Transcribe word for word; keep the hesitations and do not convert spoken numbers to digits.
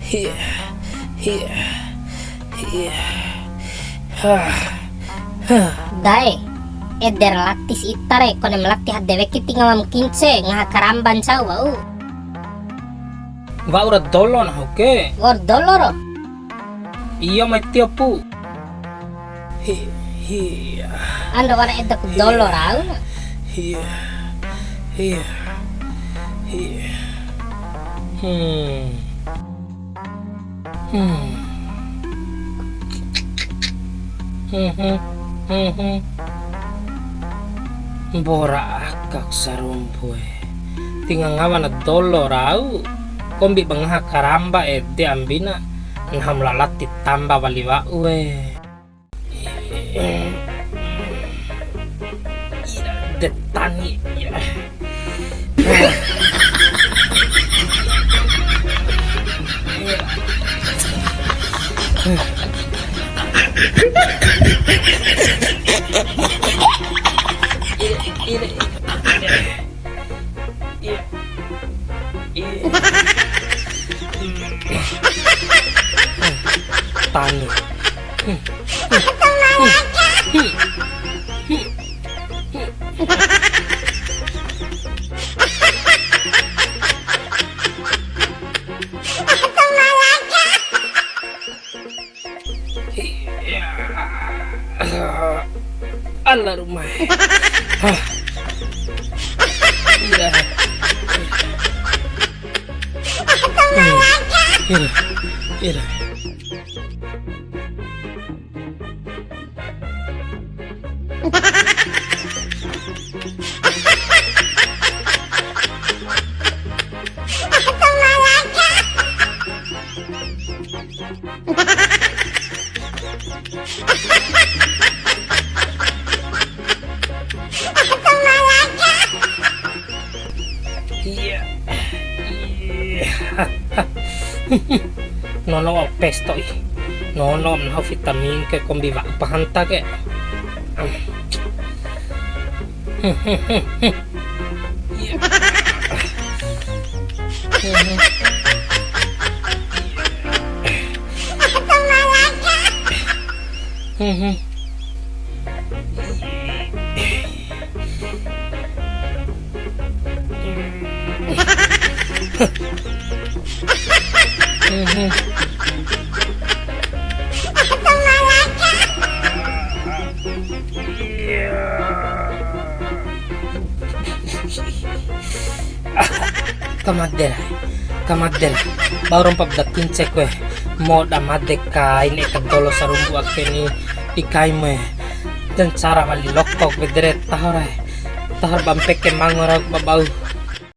Hi, hi, hi. Hah, hah. Dae, ede ra lati si ita re, kone ma lati hade weki ti ngawa ma kince, ngaha karamba ncau wa'u. Wa'ura dolo nahu ke. Wa'ur dolo ro. Iyo, mai tio pu. Hi, hi. Ando wara edaku dolo rau. Hi, hi, hi. Hmm. Hmm. Hmm, hmm, hmm, hmm. Mbora aka sarumbu e. Ti ngawa na dolo rau. Kombi ba ngaha karamba ede ambina. Nahu ma lalati tamba wali wa'u e. Ira de tani. Tani. Ala rumah. Hah. Ira. Ira. Ira. Iya. Iya. Nono pes to'i. Nono nahu vitamin ke kombi wa'u pahanta ke. Iya. Kamade ra, kamade ra. Bau rompa ba kince kue. Moda made kai ne'e ka dolo sarumbu ake ni di kai me. Jancara wali loko ku pede re taho ra. Taho ba mpeke mango ra ba bau.